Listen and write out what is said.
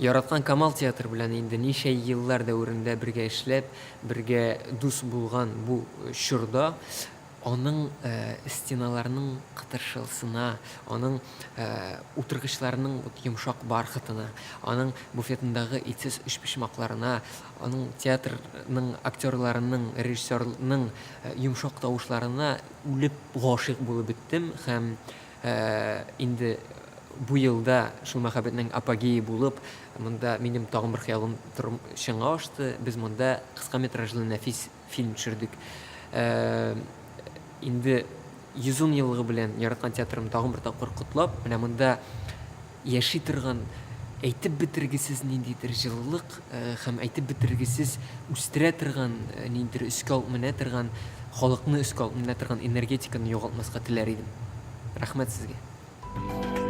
Яраткан Камал театры белән инде ничә еллар дәверендә бергә эшләп, бергә дус булган бу чорда аның стеналарының кытыршылсына, аның утыргычларының йомшак бархатына, аның буфетындагы итсез өчпочмакларына, аның театрның актерларының, режиссерның йомшак тавышларына үлеп гашыйк булып беттем һәм инде бу елда шул мәхәббәтнең апогее булып, монда минем тагын бер хыялым чынга ашты, без монда кыска метражлы нәфис фильм төшердек. Инде 110 еллыгы белән яраткан театрымны тагын бер тапкыр котлап, менә монда яши торган әйтеп бетергесез ниндидер җылылык һәм әйтеп бетергесез үстерә торган, ниндидер өскә алып менә торган, халыкны өскә алып менә торган энергетиканы югалтмаска теләр идем. Рәхмәт сезгә.